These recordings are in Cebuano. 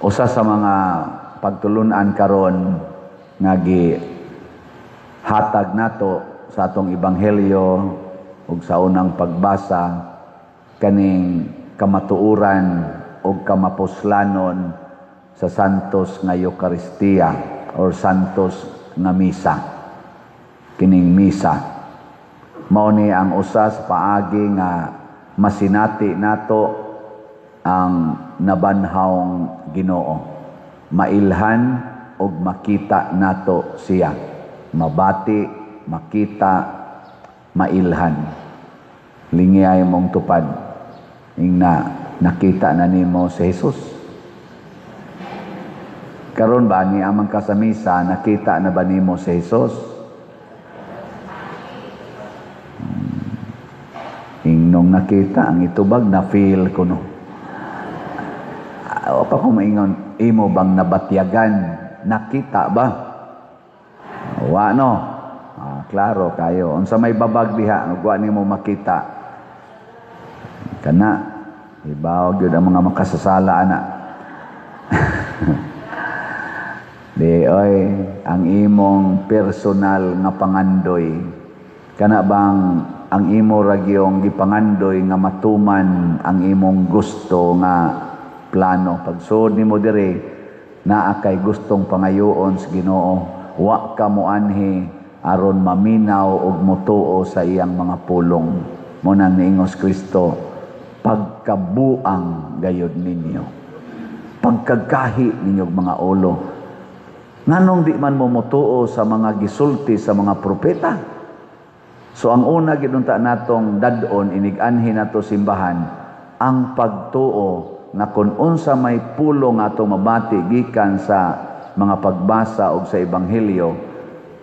Usa sa mga pagtulunan karon nga gi hatag nato sa atong ebanghelyo ug sa unang pagbasa, kaning kamatuoran ug kamapuslanon sa Santos nga Eukaristiya or Santos nga Misa. Kining misa mao ni ang usa sa paagi nga masinati nato ang nabanhawng Ginoo, mailhan ug makita nato siya, mabati, makita, mailhan. Lingiyay mong tupad, ingna nakita na nimo si Jesus. Karon ba ni amang ka sa misa, nakita na ba nimo si Jesus? Ingnong nakita ang itubag, na feel ko no. O pa kung maingon, imo bang nabatyagan? Nakita ba? Wa no. Ah, klaro kayo. Unsa may babag diha, wa nimo makita. Kana ibaw gyud ang mga makasasala ana. Di oy, ang imong personal nga pangandoy, kana bang ang imo ragyong gipangandoy nga matuman ang imong gusto nga plano? Pagsuod nimo diri, naa kay gustong pangayoon sa Ginoo, wa ka moanhi aron maminaw og motuo sa iyang mga pulong. Mo nang niingos Kristo, "Pagkabuang gayod ninyo, pagkagahi ninyong mga ulo, nganong di man mo motuo sa mga gisulti sa mga propeta?" So ang una gid unta natong dad-on inig-anhi nato simbahan, ang pagtuo nga kung unsa may pulong atong mabati gikan sa mga pagbasa og sa ebanghelyo,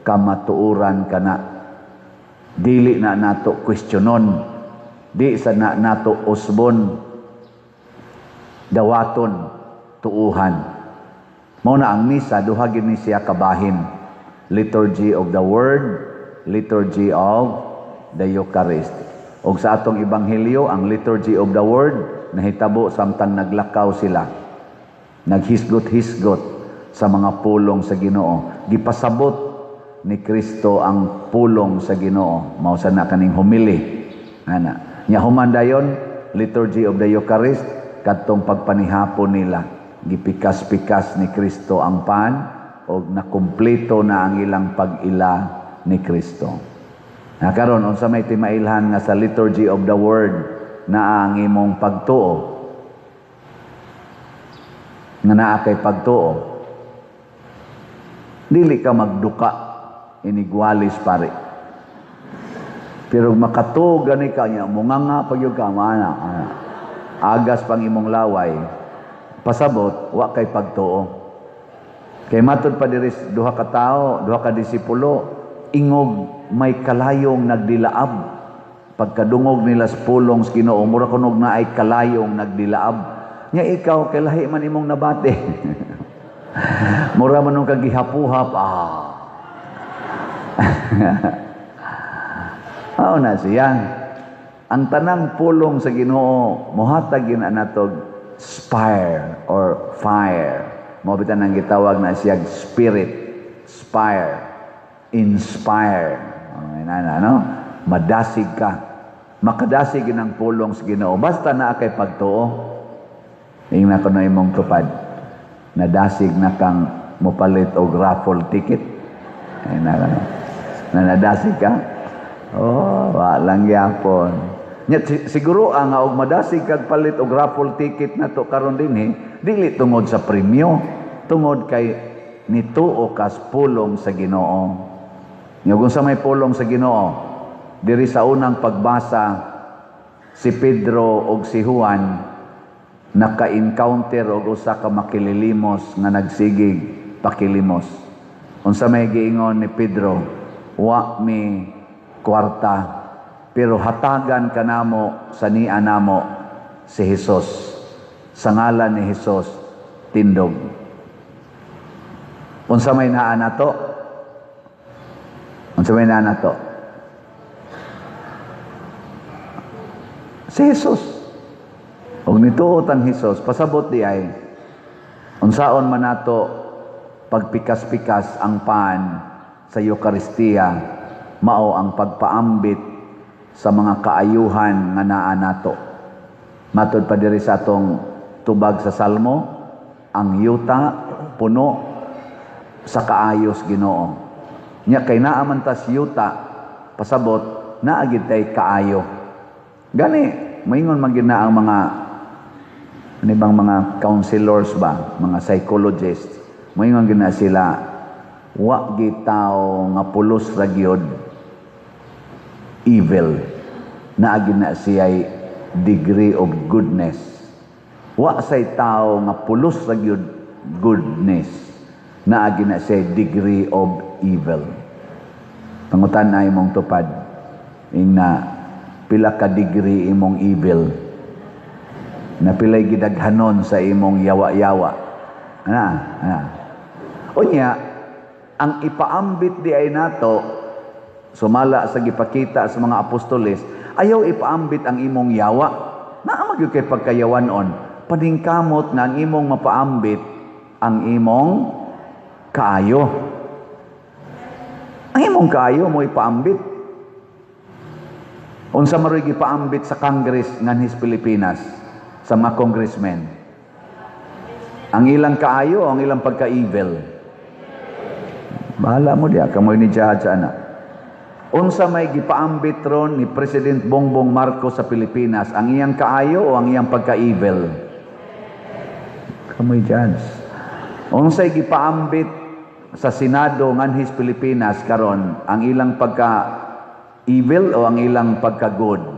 kamatuoran kana. Dili na nato kwestiyonon, di sa na nato usbon, dawaton, tuuhan. Mao na ang misa, duha gyud ni siya kabahin: liturgy of the word, liturgy of the Eucharist. Og sa atong ebanghelyo, ang liturgy of the word nahitabo samtang naglakaw sila, naghisgot-hisgot sa mga pulong sa Ginoo. Gipasabot ni Kristo ang pulong sa Ginoo. Mao sa na kaning homily ana. Nya human dayon, liturgy of the Eucharist, kadtong pagpanihapon nila, gipikas-pikas ni Kristo ang pan og nakumpleto na ang ilang pag-ila ni Kristo. Na karon, unsa may timailhan nga sa liturgy of the word na ang imong pagtuo? Nga naa kay pagtuo, dili ka magduka inigwalis pare. Pero makatuo gani ka niya, munganga pag ka mana, agas pang imong laway, pasabot wa kay pagtuo. Kay matud pa diri, duha ka tawo, duha ka disipulo, ingog may kalayong nagdilaab. Pagkadungog nila sa pulong sa Ginoo, mura kunog na ay kalayong nagdilaab. Nya ikaw, kay lahi man imong nabati. Mura man nung kagihapuhap, ah. Mao na siya. Ang tanang pulong sa Ginoo mohatag gyud na natog spire or fire. Mao bitan ang gitawag na siya spirit, spire, inspire. Okay, na, no? Madasig ka. Makadasig gyud ang pulong sa Ginoo basta naa kay pagtuo. Ingna ko na imong tupad, nadasig na kang mopalit og raffle ticket? Ay, na, na, na nadasig ka? Oh, wa lang gyapon. Nya siguro ang og madasig kag palit og raffle ticket nato karon dinhi, dili tungod sa premyo, tungod kay nituo kas pulong sa Ginoo. Nya kung sa may pulong sa Ginoo, diri sa unang pagbasa, si Pedro og si Juan naka-encounter og usa ka makililimos nga nagsigig pakilimos. Unsa may giingon ni Pedro? "Wa mi kwarta, pero hatagan kanamo sa nia namo si Jesus. Sa ngalan ni Jesus, tindog." Unsa may naa nato? Unsa may naa nato? Si Jesus. Og nituot ang Jesus, pasabot di ay, Unsaon man nato pagpikas-pikas ang pan sa Eukaristiya, mao ang pagpaambit sa mga kaayuhan nga naa nato. Matod pa diri sa atong tubag sa Salmo, ang yuta puno sa kaayos Ginoo. Nya kay naa man tas yuta, pasabot naa gid tay kaayo. Gani maingon man gid na ang mga ano bang mga counselors ba, mga psychologists, maingon gid na sila, wa gitaw nga pulos ra gyud evil, naa gid na siya'y degree of goodness. Wa say tao nga pulos ra gyud goodness, naa gid na siya'y degree of evil. Pangutan na imong tupad, ingna pila ka degree imong evil, na pilay gidaghanon sa imong yawa-yawa. Ana, ana. Unya, ang ipaambit di ay nato, sumala sa gipakita sa mga apostoles, ayaw ipaambit ang imong yawa. Naa man gyud kay pagkayawanon, paningkamot na ang imong mapaambit ang imong kaayo. Ang imong kaayo mo ipaambit. Unsa maroy gipaambit sa Congress nganhis Pilipinas sa mga congressmen? Ang ilang kaayo o ang ilang pagka-evil? Bahala mo diya, kamoy ni judge ana. Unsa may gipaambit ron ni President Bongbong Marcos sa Pilipinas, ang iyang kaayo o ang iyang pagka-evil? Kamoy judge. Unsay gipaambit sa Senado nganhis Pilipinas karon, ang ilang pagka-evil o ang ilang pagka-good?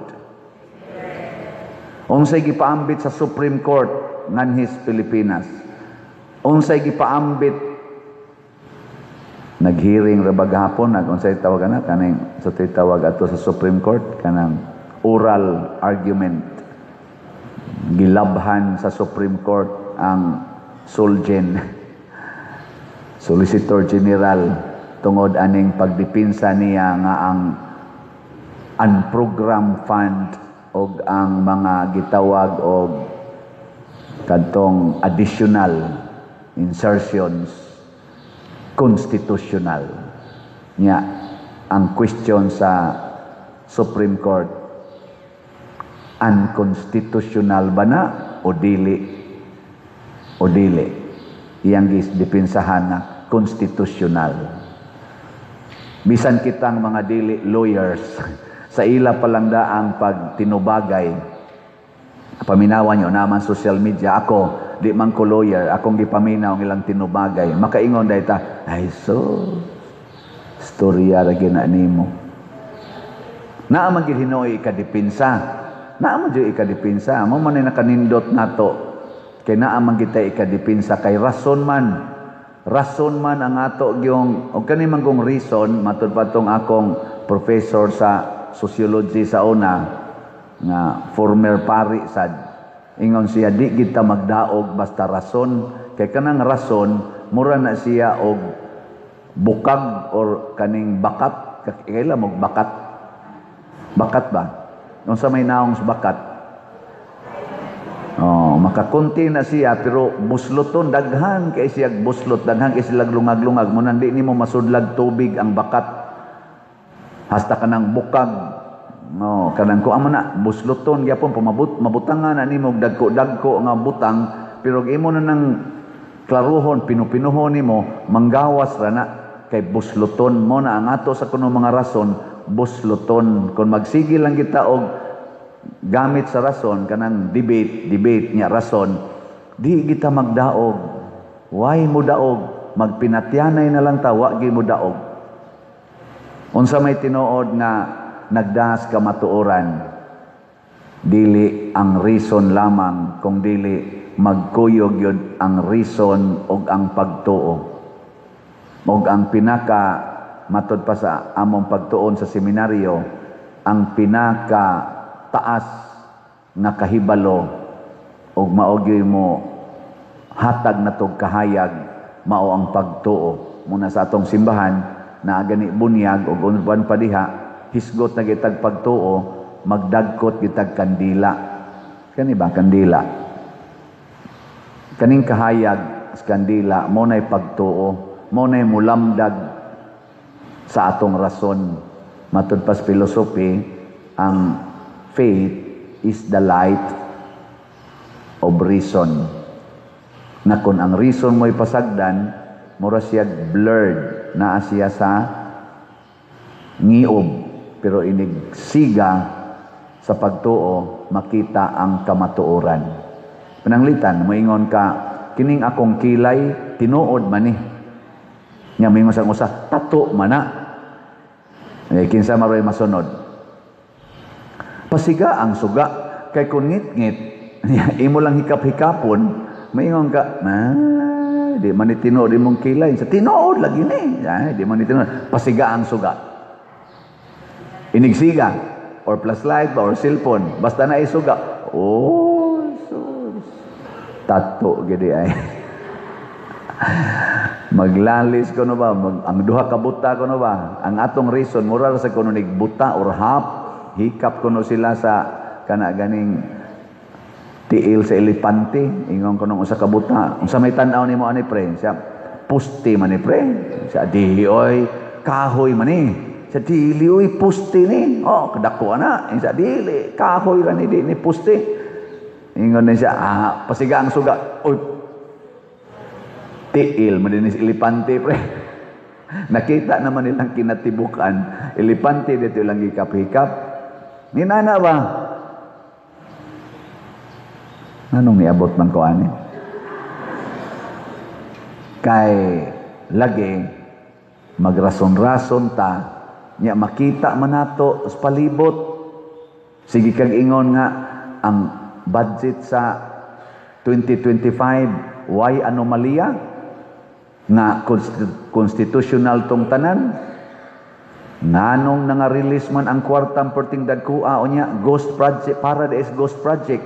Unsay gipaambit sa Supreme Court nganhis Pilipinas? Unsay gipaambit, naghearing ra gahapon, nag unsay tawag ana kaning sa tawag ato sa Supreme Court, kanang oral argument, gilabhan sa Supreme Court ang Solgen, Solicitor General, tungod aning pagdepinsa niya nga ang unprogrammed fund og ang mga gitawag og kadtong additional insertions constitutional. Nya ang question sa Supreme Court, unconstitutional ba na o dili? O dili? Iyang gidepinsahan na constitutional. Bisan kitang mga dili lawyers, sa ila palang daang pagtinubagay, paminawan nyo naman social media, ako di man ko lawyer, akong gipaminaw ang ilang tinubagay, makaingon dahil ta, ay so storya ra gina nimo. Naa man gid hinuoy ikadipinsa, naa man jud ikadipinsa. Mo man ni nakanindot nato kay naa man kita ikadipinsa, kay rason man, rason man ang ato gyung og kani man kong reason. Matud pa tong akong professor sa sociology sa una nga former pari sad, ingon siya, di kita magdaog basta rason, kay kanang rason mura na siya og bukag or kaning bakat. Kaila mo bakat? Bakat ba? Unsa may naong sa bakat? Oh, makakunti na siya pero busloton, daghan kay siya buslot, daghan kay sila lungag-lungag mo, nandi nimo masudlag tubig ang bakat. Hasta kanang bukag. No, kanang kuan man na busloton gyapon, pumabot mabutangan na nimo dagko-dagko nga butang, pero imo na nang klaruhon, pinupinuhon nimo, manggawas ra na kay busloton mo na. Ang ato sa kuno mga rason, busloton. Kung magsige lang kita og gamit sa rason, kanang debate debate niya rason, di kita magdaog. Why mo daog? Magpinatyanay na lang ta, wa mo daog. Unsa may tinuod nga nagdas kamatuoran? Dili ang reason lamang, kung dili magkuyog yun ang reason og ang pagtuo. Og ang pinaka, matod pa sa among pagtuon sa seminaryo, ang pinaka taas nga kahibalo og mao gyud mo hatag natog kahayag, mao ang pagtuo. Muna sa atong simbahan na gani bunyag og uban pa diha, hisgot na gitag pagtuo, magdagkot gitag kandila. Kani ba kandila? Kaning kahayag. sa kandila mo na'y pagtuo, mo na'y mulamdag sa atong rason. Matud pas philosophy, ang faith is the light of reason. Na kung ang reason mo'y pasagdan, mura siya blurred, naa siya sa ngiob, pero inig siga sa pagtuo, makita ang kamatuoran. Pananglitan, moingon ka, "Kining akong kilay, tinuod man ni." Nya moingon sa usa, "Tato man na." Eh, kinsa maroy masunod? Pasiga ang suga, kay kung ngit-ngit, imo lang hikap-hikapon, maingon ka, "Ah, di man ni tinuod imong kilay." Sa tinuod lagi ni. Ay, di man ni tinuod. Pasiga ang suga. Inigsiga, or flashlight ba, or cellphone, basta na isuga. Oh, sus. Tato gidi ay. Maglalis ko no ba, ang duha ka buta ko no ba, ang atong reason, mura ra sa kuno nig buta or hap, hikap kuno sila sa kana ganing tiil sa elepante. Ingon ko nung usa ka buta, "Unsa may tan-aw nimo ani, pre?" Siya, "Puste man ni, pre." Siya, "Di oy, kahoy man ni." Siya, "Dili oy, puste ni. Oh, kadako ana." Siya, "Dili, kahoy ra ni, di ni puste." Ingon ni siya, "Ah, pasiga ang suga. Oy, tiil man din ni elepante, pre." Nakita naman nilang kinatibukan, elepante dito lang hikap-hikap. Ninana ba? Anong niabot man ko ani? Kay lagi magrason-rason ta nya makita man nato sa palibot. Sige kag ingon nga ang budget sa 2025 why anomalya nga constitutional tong tanan, nganong nanga-release man ang kwartang perting dagkua unya ghost project, para is ghost project.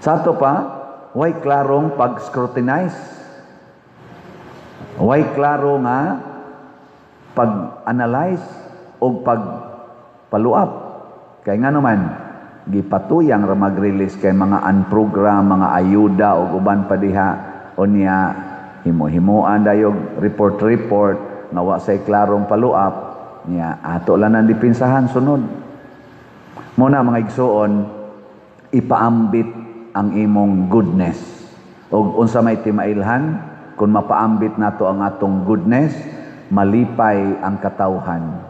Sa ato pa, way klarong pag-scrutinize, way klaro nga pag-analyze o pag-paluap. Kay nga naman gipatuyang ra mag-release kay mga unprogram, mga ayuda o uban pa diha, unya himo-himuan dayog report-report nga wa say klarong paluap niya, ato lang nang dipinsahan sunod. Muna, mga igsuon, ipaambit ang imong goodness. Og unsa may timailhan kung mapaambit nato ang atong goodness? Malipay ang katawhan.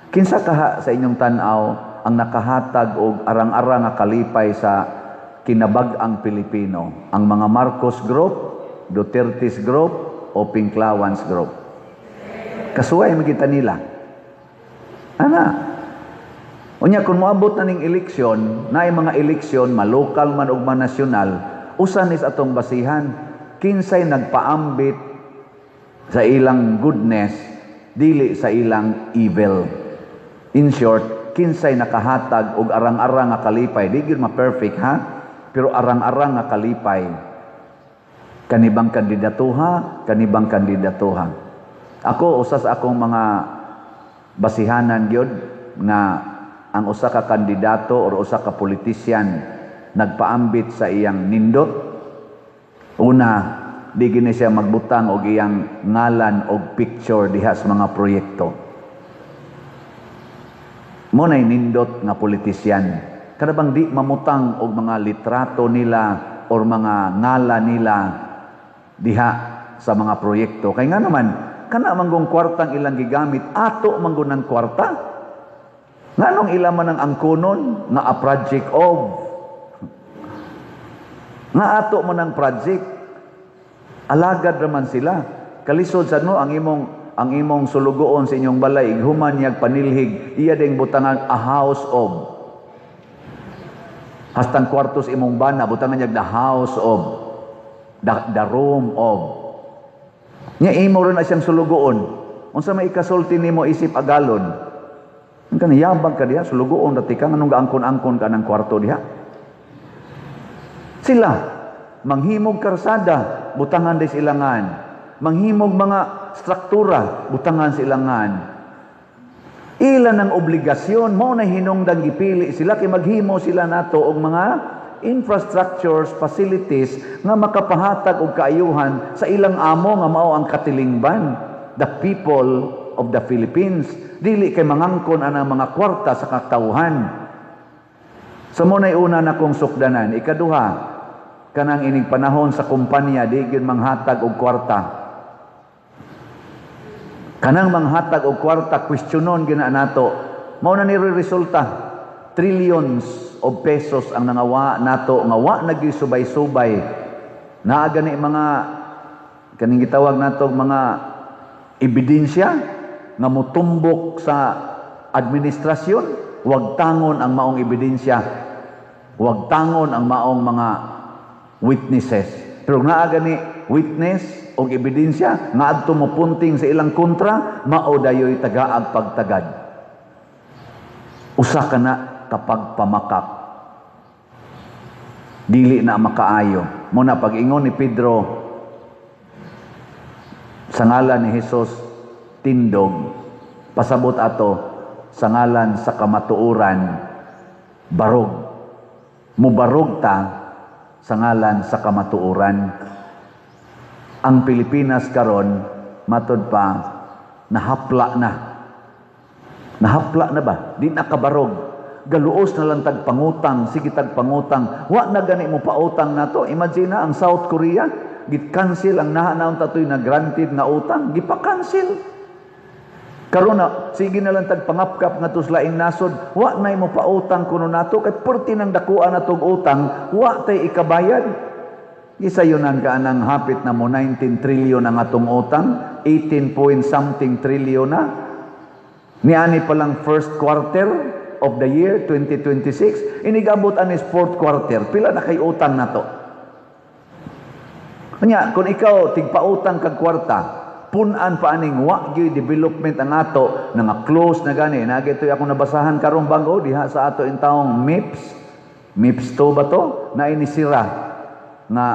Kinsa kaha sa inyong tan-aw ang nakahatag og arang-arang nga kalipay sa kinabag-ang Pilipino? Ang mga Marcos Group, Duterte's Group, o Pinklawans Group? Kasuway magita nila. Ana. Unya kung moabot na ning eleksyon, naay mga eleksyon, ma-local man ug ma-nasyonal, usa ni sa atong basihan, kinsay nagpaambit sa ilang goodness, dili sa ilang evil. In short, kinsay nakahatag og arang-arang nga kalipay, di gyud ma-perfect ha, pero arang-arang nga kalipay. Kanibang kandidatuha, kanibang kandidatuha. Ako, usa sa akong mga basihanan gyud nga ang usa ka kandidato or usa ka politician nagpaambit sa iyang nindot. Una, di gini siya magbutang og iyang ngalan og picture diha sa mga proyekto. Mo nay nindot nga politician. Kada bang di mamutang og mga litrato nila or mga ngalan nila diha sa mga proyekto. Kay nga naman, kana manggong kwartang ilang gigamit, ato manggon ang kwarta. Nganong ila man ang angkonon nga a project of? Nga ato man ang project. Alagad raman sila. Kalisod sa no ang imong sulugoon sa inyong balay, human niyag panilhig, iya ding butangan a house of. Hastang kwartos imong bana, butangan niya the house of, the room of. Nya imo ron na siyang sulugoon. Unsa may ikasulti nimo isip agalon? Ang kaniyabag ka diha, sulugoon ra ka, nganong gaangkon-angkon ka ng kwarto diha? Sila, manghimog karsada, butangan des ilangan. Manghimog mga struktura, butangan sa ilangan. Ilan ang obligasyon mo na hinungdang gipili sila kay maghimo sila nato og mga Infrastructures, facilities nga makapahatag og kaayuhan sa ilang amo nga mao ang katilingban, the people of the Philippines. Dili kay mangangkon anang mga kwarta sa katawhan. So mao na'y una na kong sukdanan. Ikaduha, kanang ining panahon sa kumpanya, di gyud manghatag og kwarta. Kanang manghatag og kwarta, kwestiyonon gina nato. Mao na ni resulta. Trillions of pesos ang nangawa nato nga wa na gyud subay-subay. Naa gani mga kaning gitawag nato mga ebidensya nga motumbok sa administrasyon, wag tangon ang maong ebidensya, wag tangon ang maong mga witnesses. Pero naa gani witness og ebidensya nga adto mo punting sa ilang kontra, mao dayoy tagaag pagtagad. Usa ka na kapag pamakak. Dili na makaayo. Mao na pag-ingon ni Pedro sa ngalan ni Jesus, tindog. Pasabot ato sa ngalan sa kamatuoran, barog. Mubarog ta sa ngalan sa kamatuoran. Ang Pilipinas karon, matod pa, nahapla na. Nahapla na ba? Di na kabarog. Galuos na lang tag pangutang, sige tag pangutang. Wa na gani mo pautang nato. Imagine na ang South Korea, git-cancel ang naa naon tatoy na granted nga utang, gipa-cancel. Karon na, sige na lang tag pangapkap nga sa laing nasod, wa nay mo pautang kuno nato kay perti nang dakuan natong utang, wa tay ikabayad. Gisayunan ka anang hapit na mo 19 trillion ang atong utang, 18 point something trillion na. Niani pa lang first quarter of the year 2026, inigabot anis fourth quarter, pila na kay utang nato? Kanya, kung ikaw tigpautang kag kwarta, punan pa aning wa gyud development ang ato, nga close na gani. Nagitoy akong nabasahan karong bago diha sa ato intawong MIPS. MIPS 2 ba to? Na inisira nga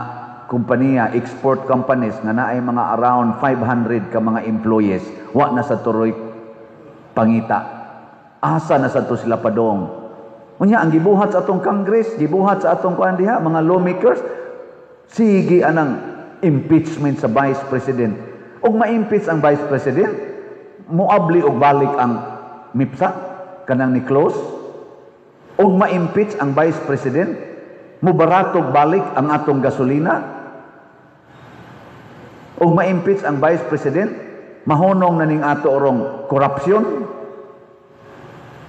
kumpanya, export companies nga naay mga around 500 ka mga employees. Wa na sa turoy pangita. Asa na sa to sila padong? Unya ang gibuhat sa atong Congress, gibuhat sa atong kuan diha, mga lawmakers, sige anang impeachment sa Vice President. Ug ma-impeach ang Vice President, moabli og balik ang MIPSA kanang ni close. Ug ma-impeach ang Vice President, mubaratog balik ang atong gasolina. Ug ma-impeach ang Vice President, mahunong na ning ato orong korupsyon.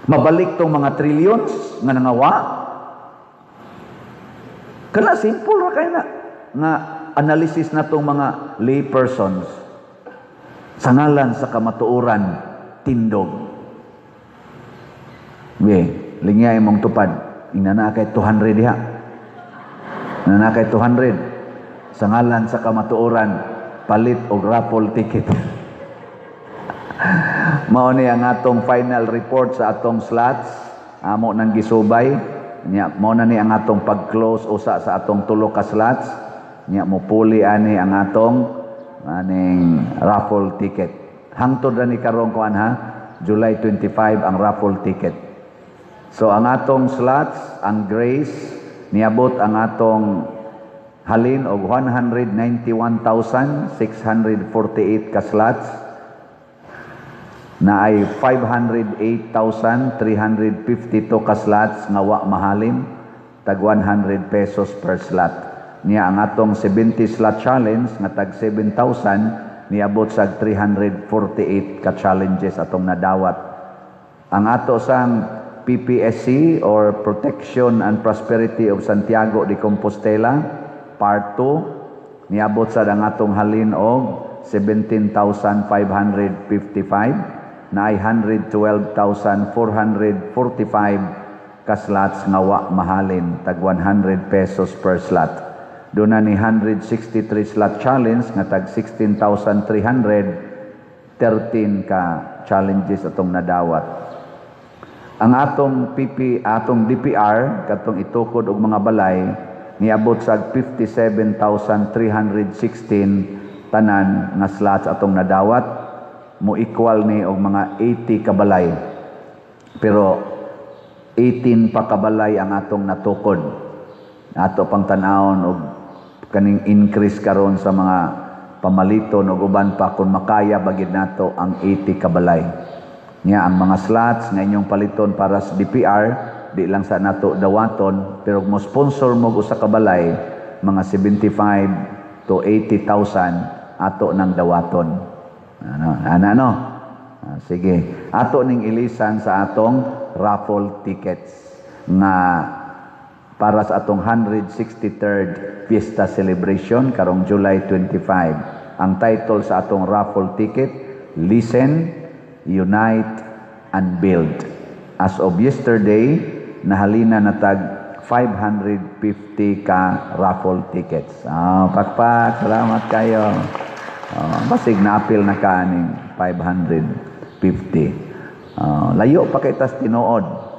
Mabalik tong mga trillions nga nangawa. Kana simple ra kay na nga analysis natong mga lay persons. Sa ngalan sa kamatuoran, tindog. Be, lingyay mong tupad. Ina na kay 200 diha. Ina na kay 200. Sa ngalan sa kamatuoran, palit og raffle ticket. Mao ni ang atong final report sa atong slots. Amo nang gisubay. Nya mao na ni ang atong pag-close usa sa atong tulo ka slots. Nya mo puli ani ang atong aning raffle ticket. Hangtod ra ni karong kuan ha, July 25 ang raffle ticket. So ang atong slots, ang Grace, niabot ang atong halin og 191,648 ka slots na ay 508,352 ka slots nga wa mahalin, tag 100 pesos per slot. Niya ang atong 70 slot challenge nga tag 7,000, niabot sa 348 ka challenges atong nadawat. Ang ato sang PPSC or Protection and Prosperity of Santiago de Compostela Part 2, niabot sa ang atong halin og 17,555 na ay 112,445 ka slots nga wa mahalin, tag 100 pesos per slot. Doon na ni 163 slot challenge nga tag 16,313 ka challenges atong nadawat. Ang atong PP, atong DPR katong itukod og mga balay, niabot sa 57,316 tanan nga slots atong nadawat, mo equal ni og mga 80 kabalay. Pero 18 pa kabalay ang atong natukod. Ato pang tan-awon og kaning increase karon sa mga pamaliton og uban pa, kung makaya ba gyud nato ang 80 ka balay. Nya ang mga slots nga inyong paliton para sa DPR, di lang sa nato dawaton, pero mo sponsor mo usa ka balay, mga 75 to 80,000 ato nang dawaton. Ano, ana no? Ah, sige. Ato ning ilisan sa atong raffle tickets nga para sa atong 163rd Fiesta Celebration karong July 25. Ang title sa atong raffle ticket, "Listen, Unite, and Build." As of yesterday, nahalina na tag 550 ka raffle tickets. Ah, pakpak, salamat kayo. Ah, basig naapil na ka aning 550. Ah, layo pa kay tas tinuod.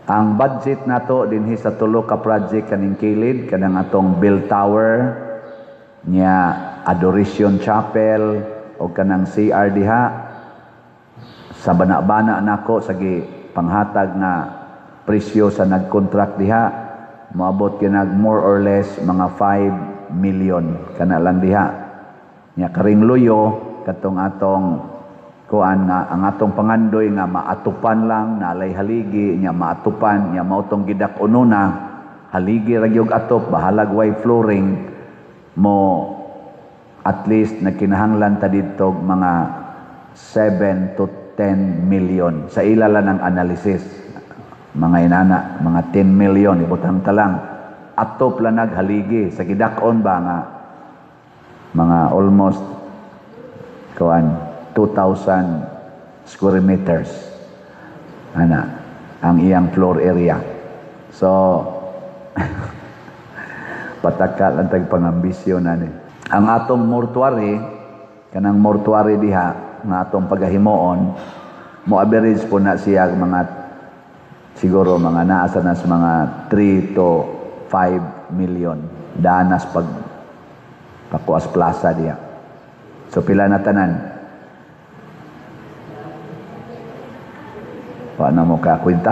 Ang budget nato dinhi sa tulo ka project kaning kilid, kanang atong bell tower nya, Adoration Chapel o kanang CR diha sa bana-bana nako sa gi panghatag na presyo sa nagkontrakt diha, moabot kinag more or less mga 5 million kana lang diha. Nya karing luyo katong atong kuan nga ang atong pangandoy nga maatupan lang, nalay haligi nya, maatupan nya, mao tong gidak-onon na haligi ra gyud atop, bahalag way flooring mo, at least nagkinahanglan ta didto mga 7 to 10 million sa ila lang ng analysis, mga inana, mga 10 million ibutang ta lang atop lang naghaligi sa gidak-on ba nga mga almost kuan 2,000 square meters ana ang iyang floor area. So pataka lang tag pangambisyon ani. Ang atong mortuary, kanang mortuary diha nga atong pagahimuon, mo average po na siya mga siguro mga naasa na sa mga 3 to 5 million danas pag pakuas plaza diha. So pila na tanan? Paano mo ka kwenta?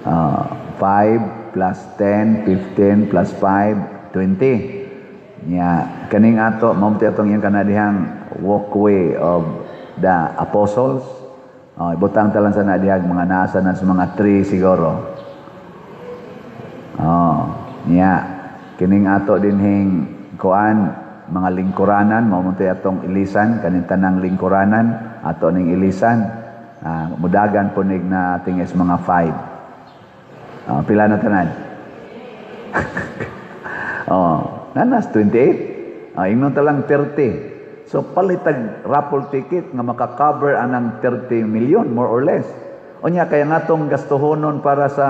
5 plus 10, 15 plus 5, 20. Nya, kaning ato, mao atong iyang kanadihang Walkway of the Apostles. Oh, ibutang talang sa nadihag mga nasa na sa mga 3 siguro. Oh, nya, kining ato dinhing kuan mga lingkuranan, mao man atong ilisan, kaning tanang lingkuranan ato ning ilisan. Mudagan po nig na tingis mga 5. Pila na tanan? Oh, nanas 28. Ingnon ta lang 30. So palitag raffle ticket nga maka-cover anang 30 million more or less. Unya kaya nga tong gastuhonon para sa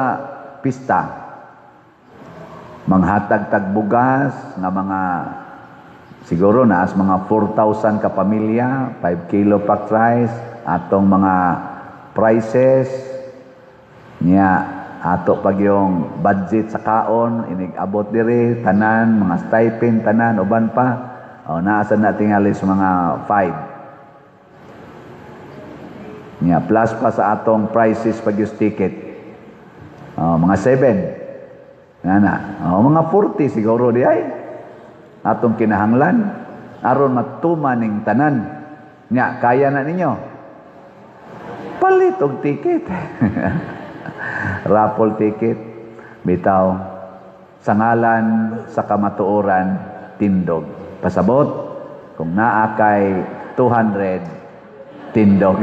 pista. Manghatag tag bugas nga mga siguro naas mga 4,000 ka pamilya, 5 kilo pack rice, atong mga prices niya, ato pag yung budget sa kaon inig abot diri tanan, mga stipend tanan, uban pa, o naasa na tingali sa mga 5 niya, plus pa sa atong prices pag yung ticket, o, mga 7 nga na, o, mga 40 siguro di ay atong kinahanglan aron matuma ning tanan. Nya kaya na ninyo palit og ticket, raffle ticket bitaw, sa ngalan sa kamatuoran, tindog. Pasabot kung naa kay 200, tindog.